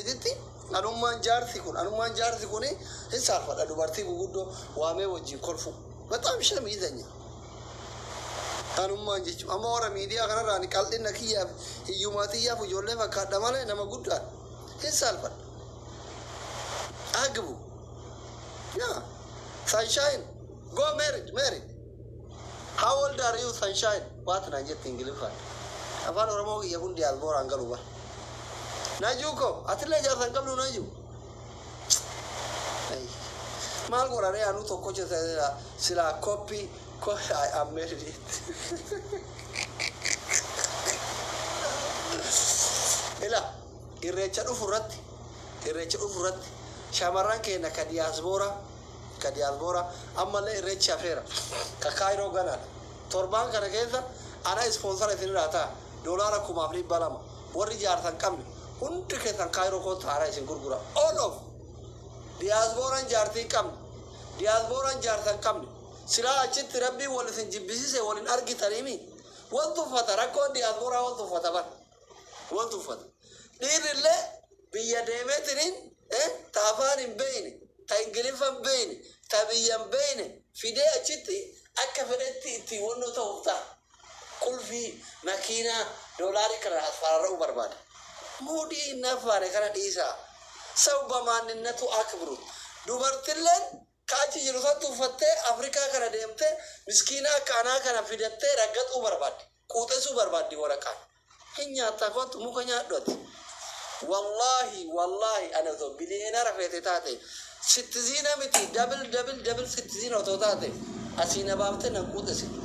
oliititti anummaan jaarsi kun hin saalfadha dubartii guguddoo waamee wajjin kolfu. በጣም shame ይዘኛል. Anummaan jechuun amma warra miidiyaa kanarraa ani qal'ina kiyyaaf, hiyyumaa xiyyaaf ijoollee fakkaadha malee nama guddaadha. Hin saalfadha. አግቡ. Yeah, sunshine, go married, married. How old are you, sunshine? Waat naan jette Ingiliffaan. Afaan Oromoo kiyya kun diyaaspooraan galu bara. Najuu ko, atillee jaarsa hin qabdu, Najuu. Maal godhanii anuu tokkocha silaa koppii ko I am married. Ila irreecha dhufu irratti shamarran keenya ka diyaaspooraa ammallee irreechi hafeera, ka Kaayiroo ganaadha. Torbaan kana keessa ana sponsor isinirraa ta'a. $2,200. Warri jaarsa hin qabne hundi keessan Kaayiroo kootta, haaraa isin gurgura. All of diyaaspooraan jaartii hin qabne, diyaaspooraan jaarsa hin qabne, silaa achitti rabbii wal isin jibbisiise waliin argitaniimi. Wal tuffata rakkoon diyaaspooraa, wal tuffata bar, wal tuffata. Dhiirrillee biyya deemeetiniin ta afaan hin beeyne, ta Ingiliffa hin beeyne, ta biyya hin beeyne fidee achitti akka fedhetti itti wannoo ta'uuf ta'a. Qulfii makiinaa doolaarii kana asfaarra'uu barbaada. Muudii hin affaane kana dhiisaa. ሰው በማንነቱ አክብሩት. Dubartilleen ka achi jiru san tuffattee Afrikaa kana deemtee miskiina akka anaa kana fidattee raggaxuu barbaaddi. Quuxessuu barbaaddi waraqaan. Hin nyaattaa, kottu muka nyaadhu ati. Wallaahi, wallaahi, ani osoo billionaire feete taate, citizen miti, double, double, double citizen otoo taate, asii na baaftee nan quuxessitu.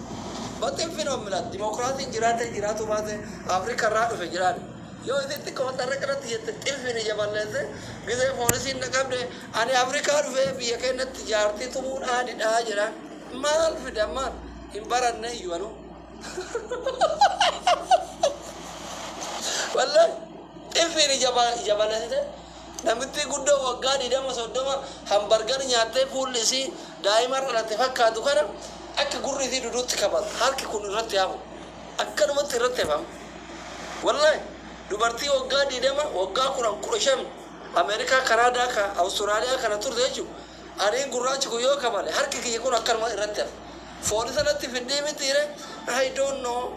በጥፊ ነው የምላት. Dimokiraatiin jiraate jiraatu baate Afrika irraa dhufe jiraate. Yoo isin xiqqoo xarra jette xilfiin ija balleesse gisee poolisiin na qabde, ani Afrikaa dhufee biyya keenyatti jaartii tumuun aadidhaa jedha. Maal fida, maal hin baranne iyyuu anu. Wallahi xilfiin ija balleessite namitti guddoo waggaa 20 30 hamburger nyaattee fuulli isii daa'ima dhalate fakkaatu kana akka gurri isii duduutti kabatu, harki kun irratti hafu, akkanumatti irratti hafamu. Wallahi dubartii waggaa 20, waggaa 10, 15 Ameerikaa, Kanaadaa, ka Awustiraaliyaa kana turte jechuudha. Aniin gurraachi kun yoo kabale harki kiyya kun akkanuma irratti hafa. Foolisa natti fidee mitiire, I don't know.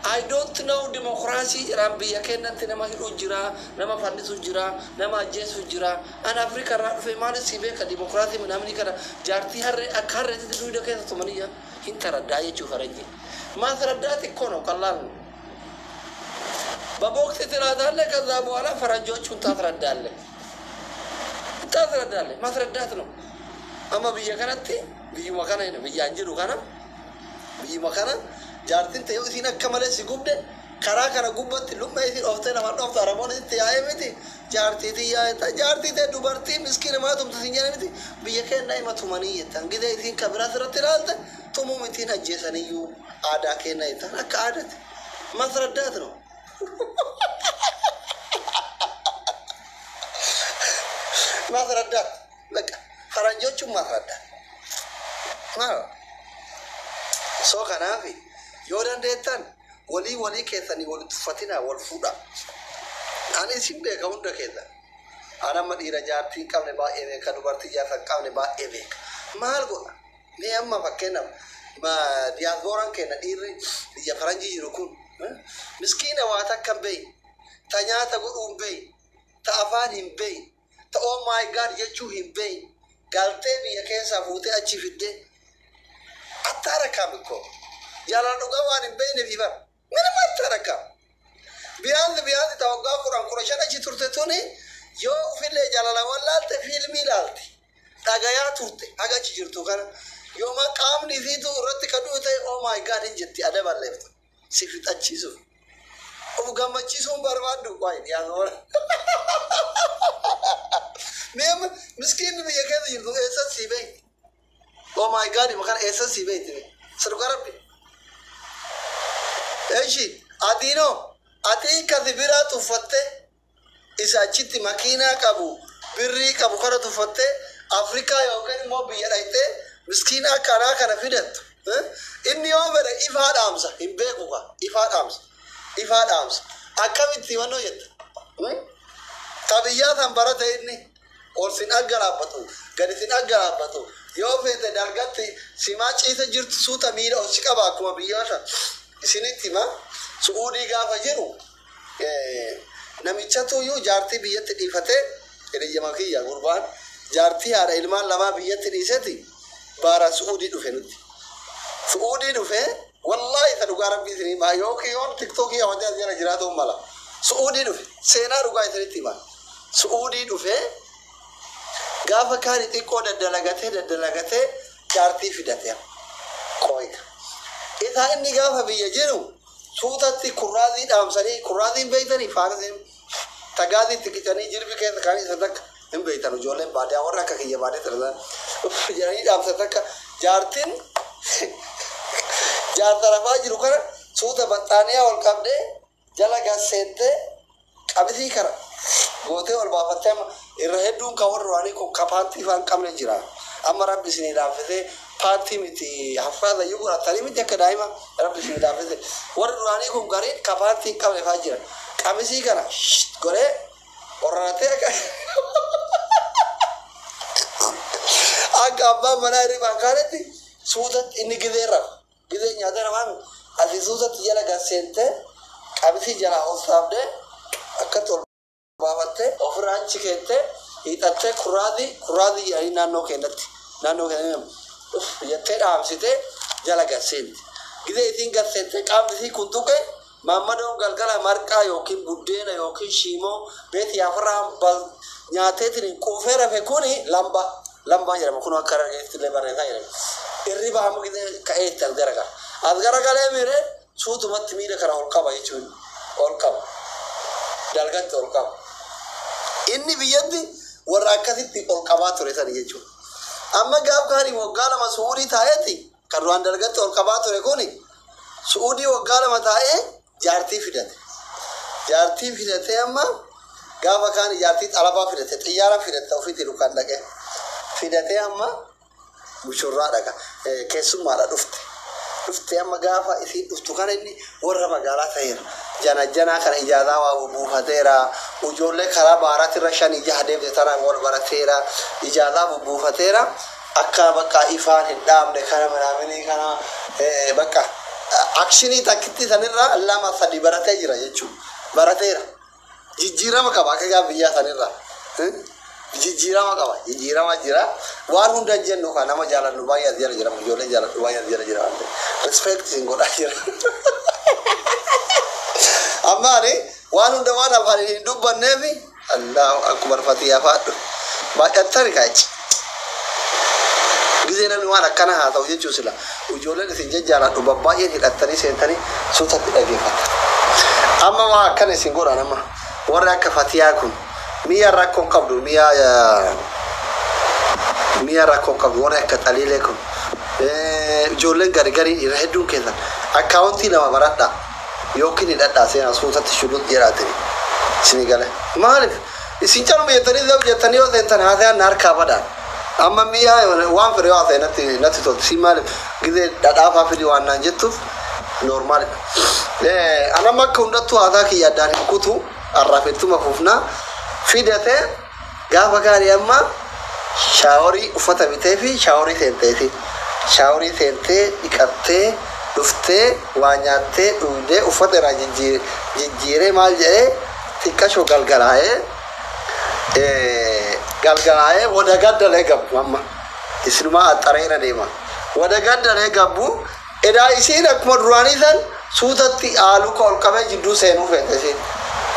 I don't know dimokiraasii jedhaan. Biyya keenyatti nama hidhuu jira, nama fannisuu jira, nama ajjeesuu jira. Ani Afrika irraa dhufe, maaliif si beeka dimokiraasii namni kana jaartii harree akka harreetti duuda keessa tumanii hin taraddaa jechuu faranjii. ማስረዳት እኮ ነው፣ ቀላል ነው። በቦክስ ትላታለህ። ከዛ በኋላ ፈረንጆቹን ታስረዳለህ፣ ታስረዳለህ። ማስረዳት ነው። Amma biyya kanatti, biyyuma kana, biyyaan jiru kana, biyyuma kana jaartiin ta'e isiin akka malee si gubde karaa kana gubbatti lummee isiin dhooftee nama dhoofte, Araboon isitti yaa'ee miti, jaartiitii yaa'ee, jaartii ta'e dubartii miskiina maa tumte sin jedhe miti, biyya keenya hima tumanii jettan. Gidee isiin kabiraa sirratti ilaalte tumuu mitiin ajjeesaniyyuu aadaa keenya jettan, akka aadaati. ማስረዳት ነው። ማስረዳት በቃ ፈረንጆቹን ማስረዳት። So kanaaf yoo dandeettan walii walii keessanii wal tuffatinaa, wal fuudha. Ani isin beeka hunda keessan. Ani amma dhiira jaartii hin qabne baay'ee beeka, dubartii jaarsa hin qabne baay'ee beeka. Maal godha? Mee amma fakkeenyaaf diyaaspooraan keenya dhiirri biyya faranjii jiru kun miskiina waa takka hin beeyne, ta nyaata godhuu hin beeyne, ta afaan hin beeyne, ta oh my God jechuu hin beeyne galtee biyya keessaa fuutee achi fiddee አታረካም እኮ። Jaalala dhugaa waan hin beeyne fi bara ምንም አታረካም። ቢያንስ ቢያንስ ta waggaa 10, 15 achi turte tuni yoo ufillee jaalala wallaalte fiilmii ilaalti, dhagayaa turte haga achi jirtu kana, yooma qaamni isiitu irratti ka du'u ta'e oh my God hin jetti, adaballeeftu si fixachiisuuf of gammachiisuun barbaaddu. Waay dhiyaasa, mee miskiinni biyya keessa jirtu eessa sii beekti? Oh my God kana eessa sii beekti? Sirba rabbi. Eshi atiinoo atiin kasi biraa tuffatte, isa achitti makiinaa qabu, birrii qabu kana tuffatte, Afrikaa yookaan immoo biyya dhayxee miskiina akkanaa kana fidattu. Inni yoo fedhe ifaa dhaamsa, hin beeku ka ifaa dhaamsa, ifaa dhaamsa, akkamitti wannoo jetta? Tabiyyaa san barate inni ol sin aggalaabbatu gadi sin aggalaabbatu yoo feete dalgatti simaa ciisa jirtu suuta miila ol si qaba akkuma biyyaa san isinitti hima. Su'uudii gaafa jiru namichatu iyyuu jaartii biyyatti dhiifatee hiriyyama kiyya gurbaan jaartii haadha ilmaan lamaa biyyatti dhiiseti baara Su'uudii dhufe nutti. Su'uudii dhufe wallaahi isa dhugaa rabbii isinii himaa yookiin yoon tiktookii hawwatee as jala jiraatu mala. Su'uudii dhufe seenaa dhugaa isinitti hima. Su'uudii dhufe gaafa kaani xiqqoo daddalagatee daddalagatee jaartii fidate qoyita. Isaa inni gaafa biyya jiru suutatti kurraazii dhaamsanii kurraaziin beeytanii faanasiin tagaazii itti qicanii jirbi keessa kaanii isa takka hin beeytan ijoolleen baadiyyaa warra akka kiyya baadiyyaa tarsan jedhanii dhaamsa takka jaartiin jaarsa rafaa jiru kana suuta baxxaaniyaa ol qabdee jala gasseettee qabisii kana gootee ol baafattee amma irra hedduun kan warra duraanii kun ka paantii faan qabne jira. Amma rabbi isinii laaffisee paantii miti haffaasa iyyuu godhatanii miti akka daa'ima rabbi isinii laaffise. Warri duraanii kun gariin ka paantii hin qabne faa jira. Qamisii kana godhee qorratee akka abbaan manaa hirribaa kaanetti suutatti inni gizee rafa. Gizee nyaata rafaa asii suutatti jala gasseentee qamisii jalaa ol saabdee akkatti ol baafattee ofirraa achi keettee hiixattee kurraazii kurraazii jedhanii naannoo keenyatti jettee dhaamsitee jala gasseenti. Gizee isiin gasseentee qaamni isii kun tuqe maammadoon galgala marqaa yookiin buddeena yookiin shiimoo beeti yaafarraa nyaateetiin quufee rafe kuni lamba lambaa jedhama kun akka argeetti illee barreessaa jedhama. Irriba hamma gizee ka'ee itti as garagala. As garagalee miiree suutumatti miila kana ol qaba jechuun ol qaba. Dalgatti ol qaba. Inni biyyatti warra akkasitti ol qabaa ture sani jechuudha. Amma gaaf kaanii waggaa 2 Su'uudii taa'eeti kan duraan dalgatti ol qabaa ture kuni Su'uudii waggaa 2 taa'ee jaartii fidate. Jaartii fidatee amma gaafa kaanii jaartii xalabaa fidate xiyyaara fidate ofiitti dukaan dhaqee fidatee amma mushurraa dhaqa keessummaadha dhufte. Dhufte amma gaafa isiin dhuftu kana inni warra magaalaa ta'eera. Jana janaa kana ijaazaa waa buufateera. Ijoollee karaa baaraatirra 5 6 deemte tanaan wal barateera. Ijaazaa buufateera. Akka bakka ifaan hin dhaabne kana manaaminii kana bakka akshinii takkitti sanirraa 2 3 baratee jira jechuudha. Barateera. Jijjiirama qaba akka gaafa biyyaa sanirraa. Jijjiirama qaba. Jijjiirama jira. Waan hunda hin jennu kan nama jaalannu baay'ee as jala jira. Ijoollee jaaladhu baay'ee as jala jira waan ta'eef. Respect isin godhaa jira. Amma ani waan hunda waan afaan hin dubbanneef Allahu akbar fatiyaa faadhu. Baay'attani kaachi. Gizee namni waan akkana haa ta'u jechuun sila ijoolleen isin jajjaaladhu babbaay'een hidhattanii seentanii suutatti dhageeffata. Amma waa akkana isin godhan amma warri akka fatiyaa kun mi'a rakkoon qabdu mi'a mi'a rakkoon qabdu warri akka xaliilee kun ijoolleen gari gariin irra hedduun keessan akkaawuntii 2 baradhaa yookiin hidhadhaa seenaa suutatti shuluut jedhaatini isinii gale. Maaliif isin caluma jettanii zab jettanii yoo seentan haasayaan na harkaa badaan. Amma mi'a waan fedhe yoo haasa'e natti tolti. Si maaliif gizee dhadhaafaa fidii waan naan jettuuf normaalidha. Anamma akka hundattuu haasaa kiyya addaan hin kutu arraafettuma fufnaa fidatee gaafa gaarii amma shaaworii uffata bitee fi shaaworii seenteeti. Shaaworii seentee dhiqattee dhuftee waa nyaattee dhugdee uffata irraa jijjiiree maal jedhee xiqqashoo galgalaa'ee galgalaa'ee wada gaddalee gabbu amma isinumaa axxareera deema. Wada gaddalee gabbu edaa isiin akkuma duraanii san suutatti haaluu ol qabee jidduu seenuu feete isiin.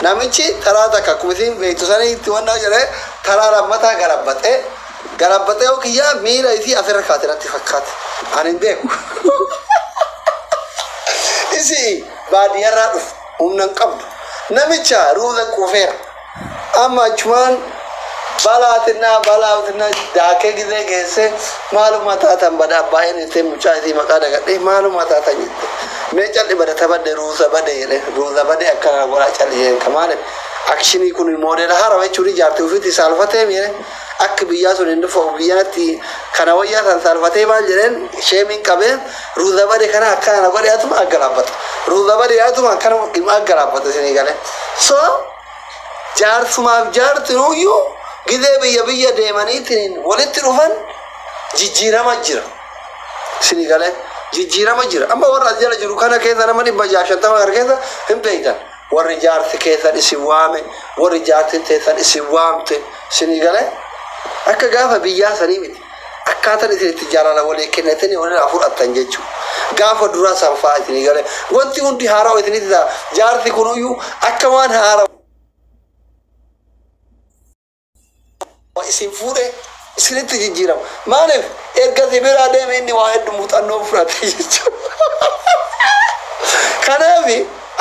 Namichi taraa takka akkuma isiin beektu sanitti wannaa jedhee taraa lammataa garabbatee garabbatee yoo kiyyaa miila isii asirra kaate natti fakkaate. Ani hin beeku. Isii baadiyyaarraa dhufu humna hin qabdu. Namicha ruuza quufeera. Amma achumaan balaatinaa balaatinaa daakee gizee geessee maaluma taatan bada abbaayeen jettee mucaa isii maqaa dagadhee maaluma taatan jette. Mee calli bada tabadde ruuza bade jedhe ruuza bade akkana godhaa calli jedhe kamaale akshinii kun moodela haaraa jechuun ijaarte ofiitti saalfatee miire akka biyyaa sun hin dhufu biyyanatti kana wayyaa san saalfatee maal jedheen sheemiin qabee ruuza bade kana akkana godhe atuma aggalaabbata ruuza bade atuma akkana aggalabbata isinii galee so Jaarsumaaf jaartinuyyuu gizee biyya biyya deemaniitiin walitti dhufan jijjiirama jira. Isinii galee jijjiirama jira. Amma warra as jala jiru kana keessa nama 650 kana keessa hin beektan. Warri jaarsi keessan isin waame, warri jaartin teessan isin waamte, isinii galee akka gaafa biyyaa sanii miti. Akkaataan isin itti jaalala walii kennatanii walirraa fudhattan jechuudha. Gaafa duraa san fa'aa isinii galee wanti hundi haarawaa isinitti ta'a. Jaarsi kunuyyuu akka waan haarawaa isin fuudhe isinitti jijjiirama. Maaliif erga si biraa deeme inni waa hedduu muuxannoo fudhate jechuudha. Kanaaf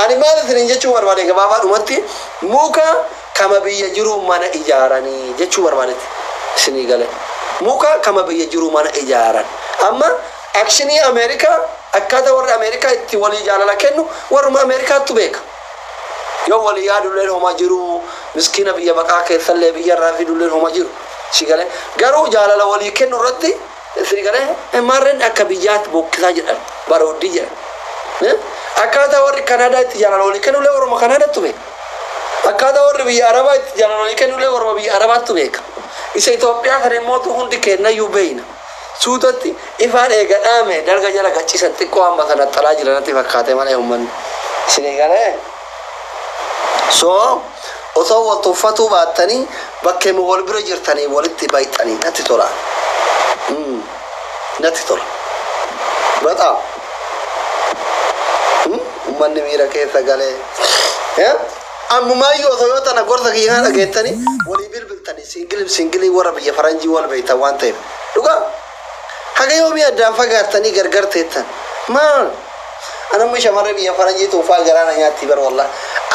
ani maal isiniin jechuu barbaade gabaabaadhumatti muka kama biyya jiru mana ijaaranii jechuu barbaadetti isinii gale. Muka kama biyya jiru mana ijaaran. Amma akshinii Ameerikaa akkaataa warri Ameerikaa itti walii jaalala kennu warruma Ameerikaattu beeka. Yoo walii yaadulleen homa jiru miskiina biyya baqaa keessallee biyya irraa fidulleen homa jiru. Si galee garuu jaalala walii kennu irratti si galee maarreen akka biyyaatti bokkisaa jedhan barooddii jedhan. Akkaataa warri Kanaadaa itti jaalala walii kennullee warruma Kanaadaattu beeka. Akkaataa warri biyya Arabaa itti jaalala walii kennullee warruma biyya Arabaattu beeka. Isa Itoophiyaa kana immoo hundi kennayyuu beeyna. Suutatti ifaan eega dhaame dalga jala gachiisan xiqqoo amma kana xalaa jira natti fakkaate malee uummanni. Isinii galee? So osoo wal tuffatuu baattanii bakkeema wal bira jirtanii walitti bayxanii natti tola. Natti tola. Baxaam. Uummanni miira keessa galee. Ammumaayyuu osoo yoo tana gorsa kiyyaa dhageettanii walii bilbiltanii siingilii siingilii warra biyya faranjii wal beektan waan ta'eef. Dhugaa haga yoomii addaan fagaattanii gargar teettan maal? Anamni shamarree biyya faranjii tuufaa garaana nyaatti bar wallah.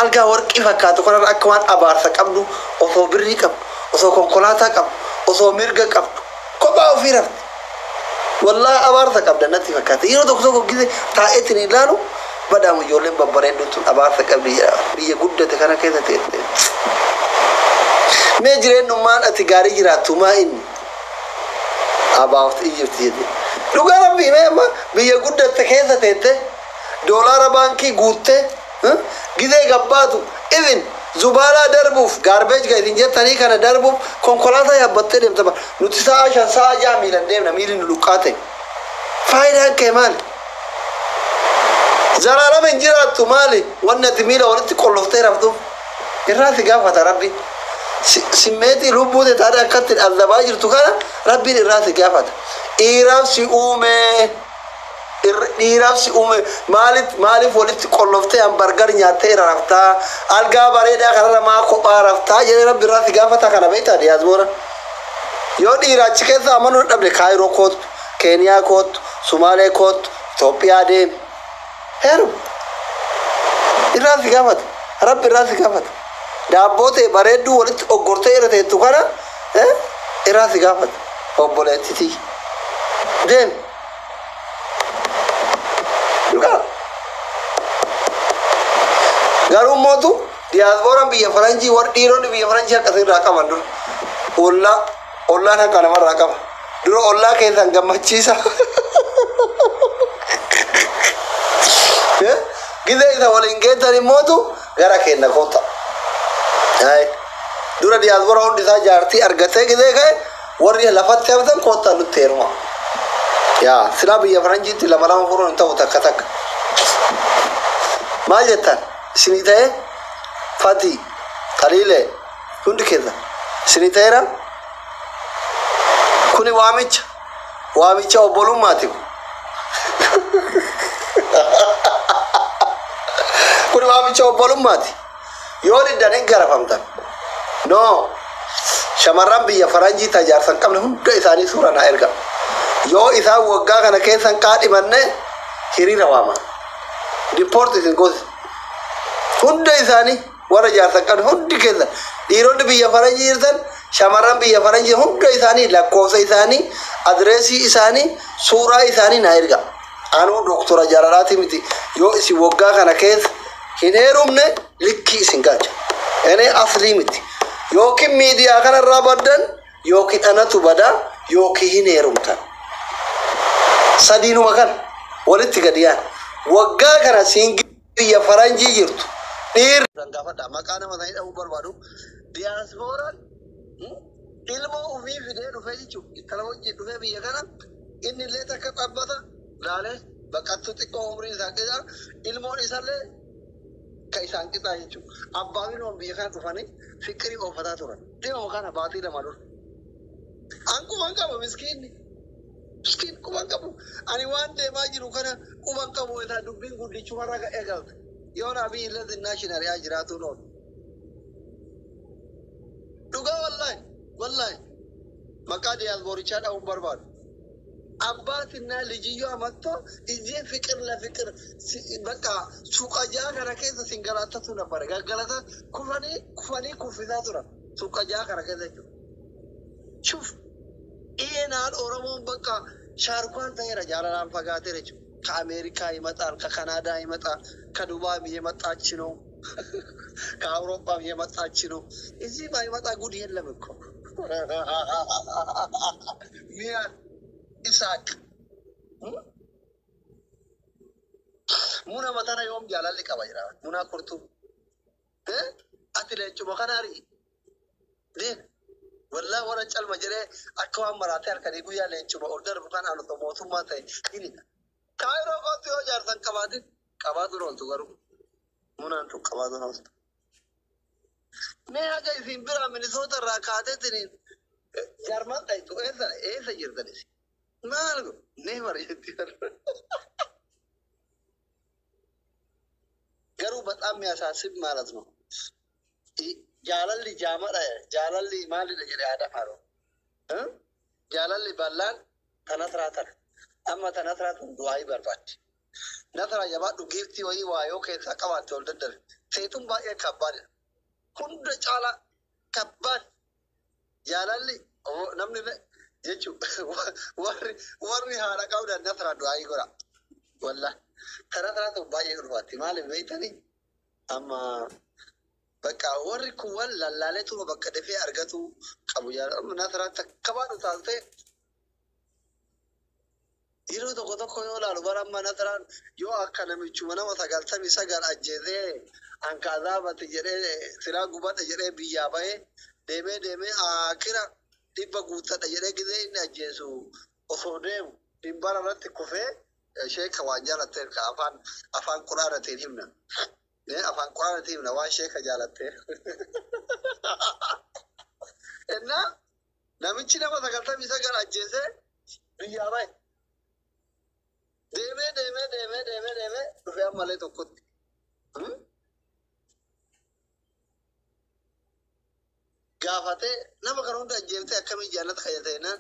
Algaa warqii fakkaatu kanarra akka waan abaarsa qabdu osoo birrii qabdu osoo konkolaataa qabdu osoo mirga qabdu kophaa ofii rafti. Wallahi abaarsa qabda natti fakkaata. Yeroo tokko tokko gise taa'eetiin ilaalu badaamu ijoolleen babbareedduun tun abaarsa qabdi jedha. Biyya guddate kana keessa teette. Mee jireenyummaan ati gaarii jiraattu maa inni? About Egypt jedhe. Dhugaa rabbii mee amma biyya guddatte keessa teette doolaara baankii guuttee gizee gabbaatu even zubaalaa darbuuf garbage ga isin jettanii kana darbuuf konkolaataa yaabbattee deemta bara. Nuti sa'a 5 sa'a 6 miilan deemna miilli nu luqqaate. Faayidaan kee maali? Zalaalama hin jiraattu maali? Wanni ati miila walitti qolloftee raftuuf irraa si gaafata rabbi. Simmeetii lubbuu ta'e taatee akkatti azabaa jirtu kana rabbiin irraa si gaafata. Dhiiraaf si uume dhiiraaf si uume maaliif walitti qolloftee hambargar nyaattee irra raftaa algaa bareedaa kanarra maa kophaa raftaa jedhee rabbi irraa si gaafata kana beektaa diyaasboora. Yoo dhiira achi keessa amanuu dhabde Kaayiroo kootu, Keeniyaa kootu, Sumaalee kootu, Itoophiyaa deemi. Heeru irraa si gaafata rabbi irraa si gaafata. Daabboo ta'e bareedduu walitti oggortee irra teettu kana irraa si gaafata obboleettitii. Deemi. Dhugaa. Garuu mootu diyaaspooraan biyya faranjii warri dhiironni biyya faranjii akka irraa qaban dura. Ollaa ollaan akka namarraa qaba. Dura ollaa keessan gammachiisa. Gizee isa waliin geettan immootu gara keenya koota. Dura diyaaspoora hundi isaa jaartii argatee gizee ka'e warri lafatti haftan koottaa nutti heeruma. Yaa silaa biyya faranjiitti lama lama furuun hin ta'u takka takka. Maal jettan isinii ta'e Fatii Xaliilee hundi keessan isinii ta'eera. Kuni waamicha waamicha obbolummaati. Kuni waamicha obbolummaati. Yoo diddan hin garafamtan. No shamarran biyya faranjii tajaarsan qabne hunda isaanii suura naa erga. Yoo isaan waggaa kana keessan qaadhimanne hiriira waama. Dippoorti isin goosi. Hunda isaanii warra jaarsan qabne hundi keessan dhiironni biyya faranjii jirtan shamarran biyya faranjii hunda isaanii lakkoofsa isaanii adireesii isaanii suuraa isaanii naa erga. Anuu doktora jaalalaati miti yoo isin waggaa kana keessa hin heerumne likkii isin galcha. Inni aslii miti. Yookiin miidiyaa kanarraa baddan yookiin anatu badaa yookiin hin heerumtan. Sadiinuma kana walitti gadi yaana. Waggaa kana siin biyya faranjii jirtu Dhiirri gaafadha. Maqaa nama sanii dhabuu barbaadu. Diyaaspooraan ilmoo ofii fidee dhufee jechuudha. Intala wajjin dhufee biyya kana inni illee takka xabbata laalee baqattuu xiqqoo umriin isaa qixa ilmoon isallee ka isaan qixaa jechuudha. Abbaa fi ilmoon biyya kana dhufanii fiqirii oofataa turan. Dhimma kana baatii 2 dura. An quban qaba miskiinni. Miskiin quban qabu. Ani waan deemaa jiru kana quban qabu isaa dubbiin guddichumarra eegalte. Yoon Abiy illee zinnaashin ari'aa jiraatuun oolu. Dhugaa wallaahi wallaahi maqaa diyaaspoorichaa dha'uun barbaadu. አባትና ልጅየዋ መጥቶ እዚህ ፍቅር ለፍቅር በቃ ሱቀጃ kana keessa singalattatu ነበረ gaggalata kufanii kufanii kuffisaa turan suuqajaa kana keessa jechuudha. Shuf ይሄናል ኦሮሞን በቃ ሻርኳን ta'eera jaalalaan fagaateera jechuudha. ከአሜሪካ ይመጣል፣ ከካናዳ ይመጣል፣ ከዱባይም እየመጣች ነው፣ ከአውሮፓም እየመጣች ነው። እዚህ ማይመጣ ጉድ የለም እኮ ሚያን ኢሳቅ muna matana yoom jaalalli qaba jira muna kurtu ati leencuma kana ari deem wallaa warra calma jedhee akka waan maraatee halkanii guyyaa leencuma ol darbu kan anu mootummaa ta'e hinidha. Kaayiroo kootu yoo jaarsan qabaatin qabaatu ooltu garuu munaan tun qabaatu ooltu. Mee haga isin biraa Minisoota irraa kaateetiniin Jarman dhayitu eessa eessa jirtan isin? Maal go never jetti garuu በጣም የሚያሳስብ ማለት ነው። Jaalalli jaamadha jaalalli maalidha jedhe haadha faaroo jaalalli bal'aan tanasraa tana amma tanasraa tun du'aayii barbaaddi. Nasraa jabaadhu giiftii wayii waa yoo keessaa qabaatte ol daddarbe seetun baay'ee kabbaadha. Hunda caalaa kabbaad jaalalli namni jechuun warri warri haadha qabdan nasraa du'aayii godha. Wallah tanasraa tun baay'ee ulfaatti maaliif beektanii amma bakka warri kun wal lallaalee tuma bakka dafee argatu qabu nasraa takka baadhu taatee yeroo tokko tokko yoo laalu bara amma nasraan yoo akka namichuma nama 99 ajjeesee anka azaabate jedhee silaa gubadha jedhee biyyaa bahee deemee deemee akira 100 guuttadha jedhee gizee inni ajjeesu osoo deemu dhibbara irratti kufee sheeka waan jaalatteef ka afaan afaan quraanatiin himna. Afaan quraanatiin himna waan sheeka jaalatteef. Innaa namichi nama 99 ajjeesee biyyaa bahe. Deemee deemee deemee deemee deemee dhufee ammallee tokkotti. Gaafatee nama kana hunda ajjeeftee akkamiin jaallata kayyate jennaan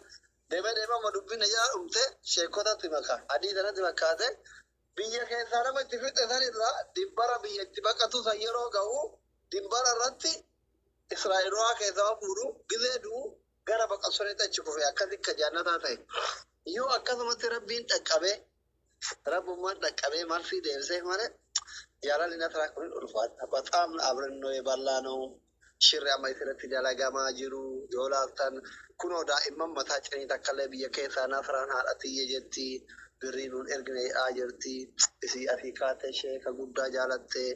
deemee deemee amma dubbiin na jala dhumte sheekotatti maka adii sanatti makkaate biyya keessaa nama itti fixe san irraa dibbara biyya itti baqatu san yeroo ga'u dibbara irratti Israa'eloota keessaa fuudhu gizee du'u gara baqasanitti achi kufe akkasi akka jaallataa ta'e. Yoo akkasumatti rabbiin dhaqqabee rabbummaan dhaqqabee marsii deebisee malee jaalalli nasraa kun ulfaata. በጣም አብረን ነው የበላነው. Shirri amma isirratti dalagamaa jiru yoo laaltan kunoo daa'imman mataa cinii takkallee biyya keessaa nasraan haadha tiyya jetti birrii nuun ergine jedhaa jirti. Isii asii kaatee sheeka guddaa jaalattee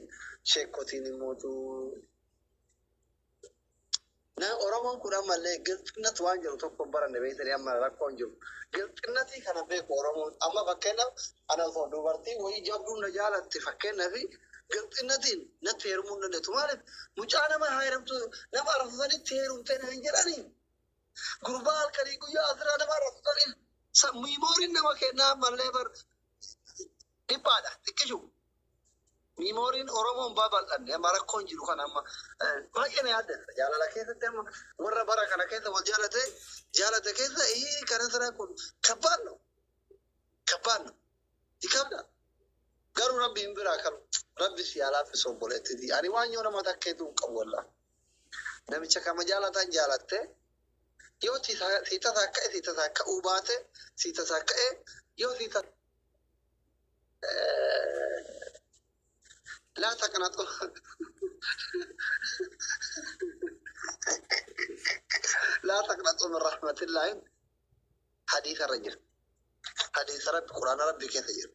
sheekotiin immootu. Na Oromoon kun ammallee gilxinnatti waan jiru tokko hin baranne beektanii amma rakkoon jiru. Gilxinnatii kana beeku Oromoon amma fakkeenyaaf ana osoo dubartii wayii jabduun na jaalatte fakkeenyaaf gilxinnatiin natti heerumuu hin dandeettu. Maaliif mucaa nama heerumtu nama arrabsanitti heerumtee na hin jedhanii. Gurbaa halkanii guyyaa asiraa nama arrabsanii miimooriin nama kennaa ammallee bar dhiphaadha xiqqishu. Miimooriin Oromoon babal'anne amma rakkoon jiru kana amma baay'ee na yaaddessa. Jaalala keessatti amma warra bara kana keessa wal jaalate jaalate keessa ii kana sira kun kabbaan ነው kabbaan ነው ይከብዳል። Garuu rabbiin biraa kan rabbi si alaafis obboleettiti. Ani waan yoo nama takkeetu hin qabu wallaa. Namicha kama jaalatan jaalatte yoo si tasakka'e si tasakka'uu baate si tasakka'e yoo si laa taqnatu laa taqnatu min rahmatillahi hadiisa irra jira. Hadiisa rabbi quraana rabbi keessa jira.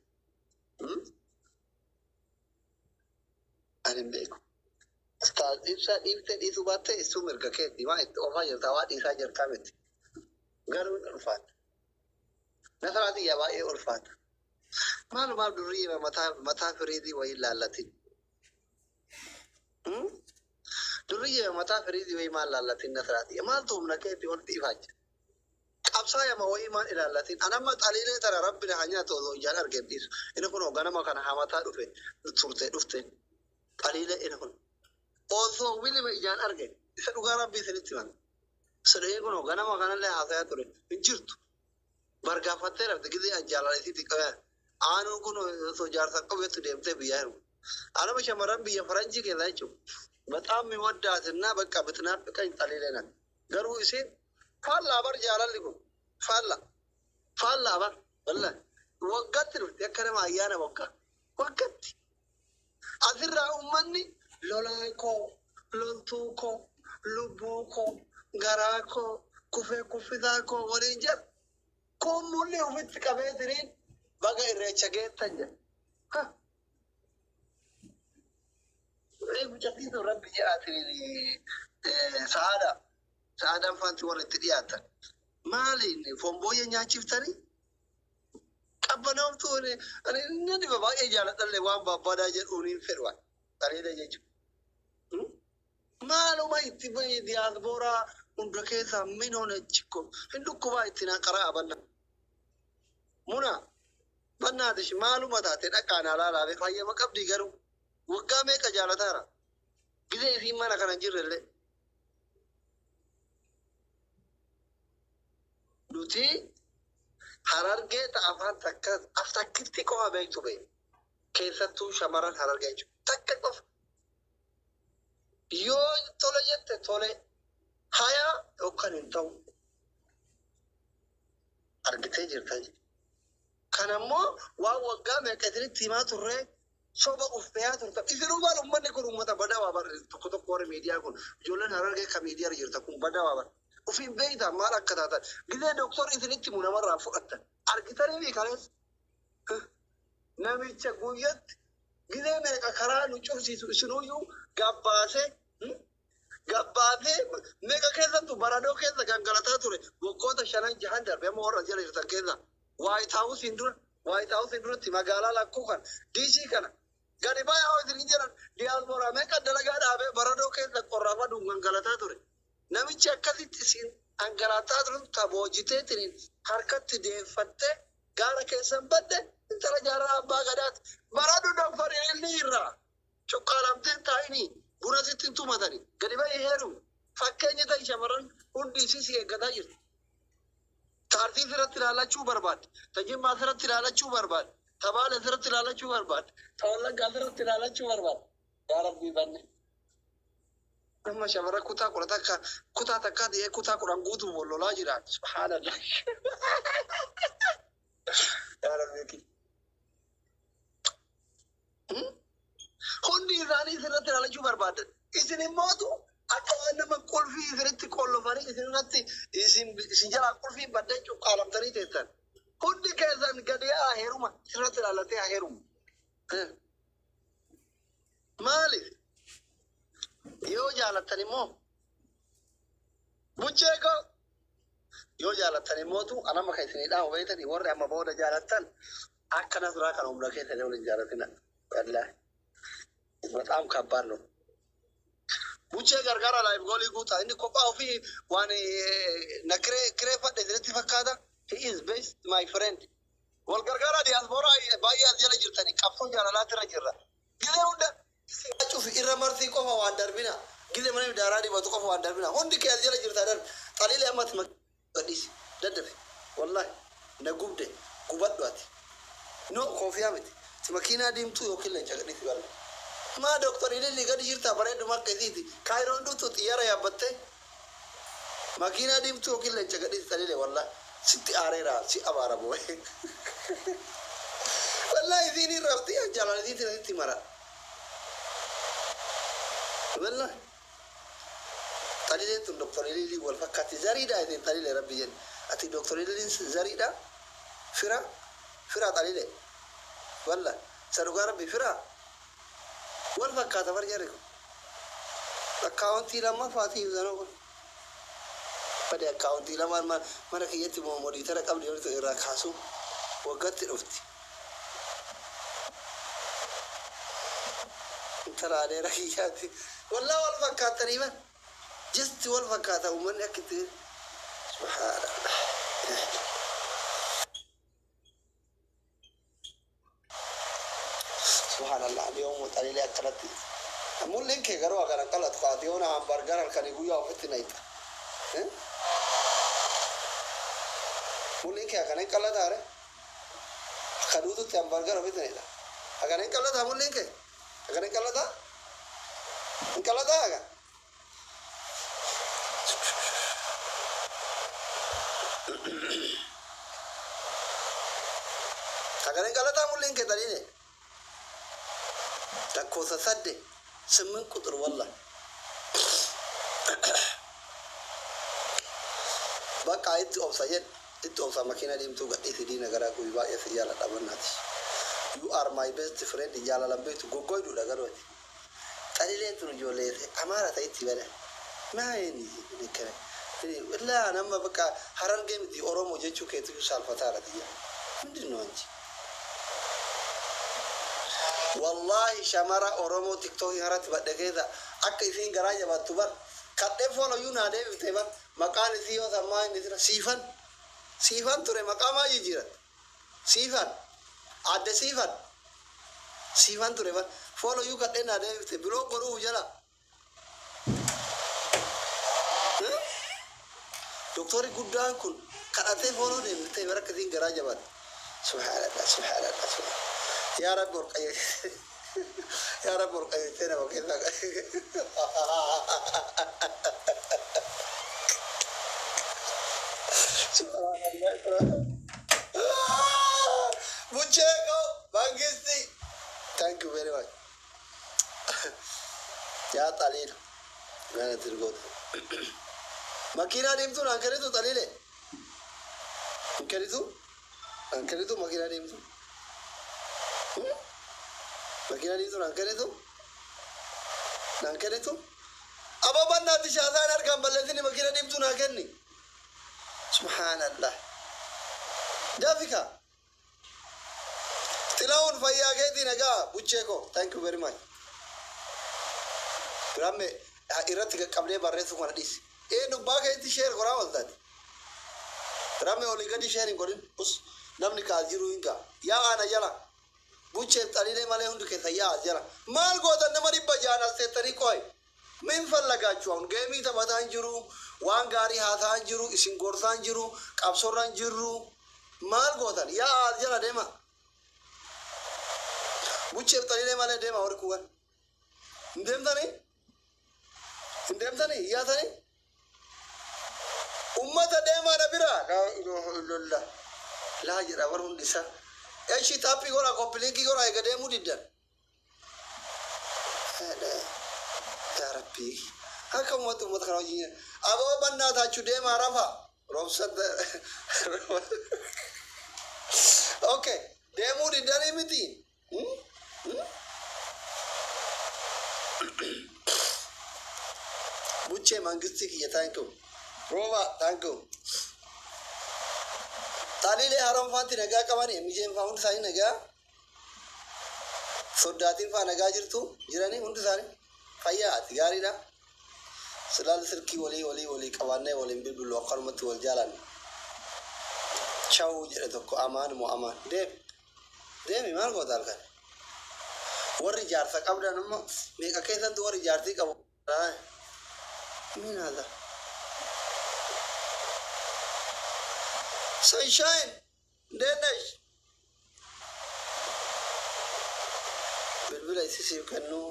Ani hin beeku. Ustaaz ibsaa dhiiftee dhiisuu baatte isuu mirga keetti maa itti oofaa jirta waa dhiisaa jirtaa miti. Garuu hin ulfaata. Nasraa xiyya baay'ee ulfaata. Maalumaaf durrii mataa mataa firiizii wayii laallatin. Durrii mataa firiizii wayii maal laallatin nasraa xiyya maaltu humna keetti ol dhiifaa jira. Qabsaa yama wayii maal ilaallatin anamma xaliilee tana rabbi na haa nyaatu osoo ijaan argeen dhiisu. Inni kun ganama kana hamataa dhufe turte dhufte xaliilee inni kun. Osoo wilima ijaan arge isa dhugaa rabbii isinitti himan. Sadeen kun ganama kanallee haasayaa ture hin jirtu. Bargaafattee rafte gizee an jaalala isiitti qabee aanuun kun osoo jaarsa qabeetu deemtee biyyaa hiru. Anama shamarran biyya faranjii keessa jechuudha. በጣም የሚወዳትና በቃ ብትናፍቀኝ ጠሊሌ ናት። ገሩ isiin faallaa bar jaalalli kun faallaa faallaa bar wallahi waggaatti dhufti akka nama ayyaana waggaa waggaatti asirraa uummanni lolaa koo loltuu koo lubbuu koo garaa koo kufee kuffisaa koo waliin jedha kun mulli ofitti qabee tiriin baga irreecha geettan jedha. Mucattiin rabbi jedhaatiin sa'aadha. Sa'aadhaan faanti warra itti dhiyaatan. Maaliin foon booyyee nyaachiftanii? Qabbanoomtuu inni dhiba baay'ee jaaladhallee waan babbadaa jedhuun hin fedhu. Bareeda jechuudha. Maaluma itti bahe diyaaspooraa hunda keessaa minoon jikko hin dhukkubaa itti naa qaraa banna. Muna bannaatish maaluma taate dhaqaan alaalaa fayyama qabdii garuu waggaa meeqa jaalataara? Gizee isiin mana kana hin jirre illee. Nuti harargee ta afaan takka af takkitti qofa beektu bee keessattuu shamarran harargee jechuudha. Takka qofa. Yoo tole jette tole hayaa yookaan hin ta'u argitee jirta. Kanammoo waan waggaa meeqa isinitti himaa turree soba uffeeyaa turta. Isinuu maal uummanni kun uummata badaa waa barre tokko tokko warri miidiyaa kun ijoolleen harargee kan miidiyaa jirta kun badaa waa barre. Ofiin beektaa maal akka taatan gizee doktorri isinitti himu namarraa fudhattan argitanii fi kalees namicha guyyatti gizee meeqa karaa nu cufsiisu isinuyyuu gabbaasee gabbaasee meeqa keessattuu baradoo keessa gangalataa ture waggoota shanan jahan darbe amma warra jala jirtan keessa Waayit Haawusiin dura Waayit Haawusiin duratti magaalaa lakkuu kana diisii kana gadi baay'ee hoo isin jedhan diyaasporaa meeqa dalagaa dhaabee baradoo keessa qorraaf aduun gangalataa ture. Namichi akkasitti isin dhangalataa ture taboojiteetiin harkatti deeffattee gaara keessan badde intala jaarraa abbaa gadaati. Baraduu danfarii inni irraa cuqqaalamteen taa'inii buna sitti hin tumatanii gadi baay'ee heerumu. Fakkeenya ta'e shamarran hundi isii si eeggataa jirti. Taartii sirratti ilaalachuu barbaadde, ta Jimmaa sirratti ilaalachuu barbaadde, ta Baale sirratti ilaalachuu barbaadde, ta Wallaggaa sirratti ilaalachuu barbaadde. Yaa Rabbii banne. Amma shamarran kutaa kudha takka kutaa takkaa ta'ee kutaa kudhan guutuun wal lolaa jiran. Subhaanallah. Yaa Rabbii kiyya. Hundi isaanii sirratti ilaalachuu barbaadan. Isin immootu akka waan nama qulfii isinitti qollofanii isinirratti isin isin jalaa qulfii baddee cuqqaalamtanii teessan. Hundi keessan gadi haa heeruma sirratti ilaalatee haa heerumu. Maaliif? Yoo jaalattan immoo buchee koo yoo jaalattan immootu anama kan isinii dhaamu beektanii warri amma booda jaalattan akka nasraa kana humna keessanii waliin jaalatina. Wallaahi. በጣም ከባድ ነው። Buchee gargaara live goalii guutaa inni kophaa ofii waan na kiree fadhe isinitti fakkaata. He is best my friend. Wal gargaara diyaaspoora baay'ee as jala jirtanii qabsoo jaalalaatti irra jirra. Gizee hunda cufi irra marsii qofa waan darbina. Gizee mana daaraa dibatu qofa waan darbina. Hundi kee as jala jirta darbi. Xaliilee ammatti gadhiisi. Daddabe. Wallahi na gubde gubadhu ati. No koofiyaa miti. Makiinaa diimtuu yookiin leenca gadhiisi barra. Maa doktor ililli gadi jirta bareedu akka isiiti. Kaayiroon dhuftu xiyyaara yaabbattee makiinaa diimtuu yookiin leenca gadhiisi xaliilee wallahi sitti aareera si abaara boo'e. Wallahi isiin hin rafti jaalala isiitti sitti mara. Wallahi xaliileen tun doktor ililli wal fakkaatti zariidha isiin xaliilee rabbi jedhe. Ati doktor ililliin zariidha fira fira xaliilee wallahi isa dhugaa rabbi fira wal fakkaata bar jarri kun. Akkaawuntii lammaffaatiif sanoo kun. Bade akkaawuntii lamaan mana kiyyatti moniitara qabdi yoo ta'u irraa kaasuu waggaatti dhufti. Intala adeera kiyyaati. Wallaa wal fakkaatanii ban. Jisti wal fakkaata uummanni akka itti. Subhaanallah. Subhaanallah. Ani yoomuu xaliilee akkanatti. Mul'in kee garuu akkana qalatu kaati yoona hambargar halkanii guyyaa ofitti nayxa. Mul'in kee akkana hin qallataare? Akka duututti hambargar ofitti nayxa. Akkana hin qallataa mul'in kee? Akkana hin qallataa? Hin qallataa akka? Akkana hin qallataa mul'in kee xaliilee? Lakkoofsa 8 8 ቁጥር ወላ በቃ itti obsa jedhe, itti obsa. Makiina diimtuu gadhiisi, diina garaa gubii. Baay'ee si jaaladha bannaati. You are my best friend. Jaalalan beektu goggoyduudha garuu ati. Xalileen tun ijoollee amaara ta'itti bada maayini kana illaa nama በቃ Harargee miti Oromoo jechuu keetitu saalfataadha tiyya. ምንድን ነው አንቺ? Wallahi shamara Oromoo TikTokii irratti badhe keessa akka isiin garaa jabaattu bar kadhee foon oyyuu naa deebifte bar. Maqaan isii yoo sammaa inni sira Siifan, Siifan ture. Maqaa maa jijjiirat? Siifan, adde Siifan, Siifan ture bar. Foon oyyuu kadhee naa deebifte biroo godhuu jala. Doktorri guddaan kun kadhatee foonoo deebifte bara akka isiin garaa jabaatte. Subhaanallah, subhaanallah, subhaanallah. Yaa Rabbi ol qajeelche, yaa Rabbi ol qajeelchee nama keessaa. Bucheeko Mangisti, thank you very much. Yaa xaliila mana tirgoota makiinaa deemtuu naan kennitu. Xaliile hin kennitu, naan kennitu. Makiinaa deemtuu, makiinaa diimtuu naan kennitu, naan kennitu. Aboo bannaatti shaasaan harkaan balleessini. Makiina diimtuu naa kenni. Subhaanallah. Daafika Xilawun fayyaa keetii nagaa? Buchee koo, thank you very much. Biramme irratti qaqqabdee barreessuu kana dhiisi. Ee dubbaa keetti share godhaa ooltaati. Biramme olii gadi share hin godhin. Us namni kaas jiru hin gaa. Yaa ana jala. Bucheef xaliilee malee hundi keessa yaa as jala. Maal gootan nama 600 as teettanii qo'e? Min fallagaachuu kun geemii taphataa hin jiru, waan gaarii haasaa hin jiru, isin gorsaa hin jiru, qabsoorra hin jirru. Maal gootan? Yaa as jala deema. Bucheef xaliilee malee deema warri kuwwan. Hin deemtanii? Hin deemtanii? Yaatanii? Ummata deemaa na bira. Laa ilaaha illallah. Laa jedha warri hundi isaa. Eshi taappii godhaa, koppiliinkii godhaa eega deemuu diddan. Yaa Rabbii. Akka ummata ummata kana wajjin. Aboo bannaa taachuu deemaa rafa. Roobsa. Okay. Deemuu diddanii miti. Buchee Mangistii kiyya, thank you. Rooba, thank you. Xaliilee haroonfaatti nagaa qabani, mijeen faa hundi isaanii nagaa. Soddaatiin faa nagaa jirtu jiranii hundi isaanii fayyaa ati gaariidha. Silaal silkii walii walii walii qabaannee waliin bilbilu akkanumatti wal jaalanne. Chawu jedhe tokko amaan moo amaan deemi deemi maal goota halkan. Warri jaarsa qabdan immoo meeqa keessantu warri jaartii qabu. Min haadha. Sunshine, እንዴት ነሽ? Bilbila isi siif kennuu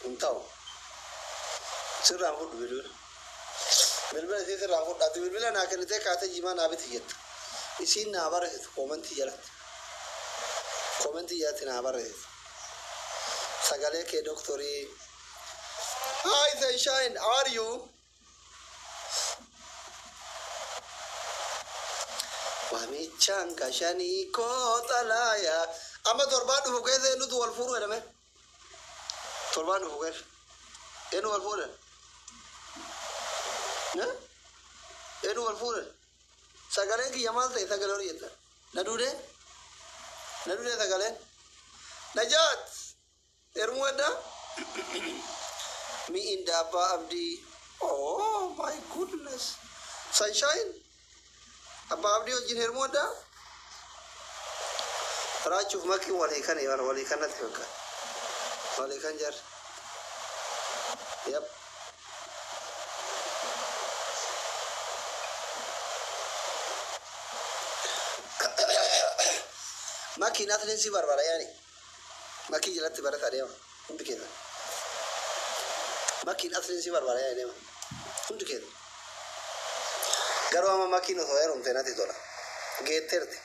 hin ta'u. Sirraan fudhu bilbila. Bilbila isii sirraan fudhu. Ati bilbila naa kennitee kaatee jimaa naa biti jetta. Isiin naa barreessitu koomentii jalatti. Koomentii jalatti naa barreessitu. Sagalee kee doktorii. Hi Sunshine, how are you? Waamichaan kashanii koo xalayaa. Amma torbaan dhufu keessa eenyutu wal fuudhu jedhame? Torbaan dhufu keessa. Eenyu wal fuudhan? Eenyu wal fuudhan? Sagaleen kiyya maal ta'e sagalee horii jettan? Na duudee? Na duudee sagaleen? Najaat! Heerumuu addaa? Mi'in daabbaa abdii. Oh my goodness. Sunshine? Abbaa abdii wajjin heerumuu addaa? Raachuuf makkiin walii kan walii kanatti fakkaata. Walii kan jarri. Yep. Makiin atleensii barbaada yaani. Makii jalatti barata deema. Hundi keessa. Makiin atleensii barbaada yaani deema. Hundi keessa. Garuu amma makiin osoo heerumte natti tola. Geetteerti.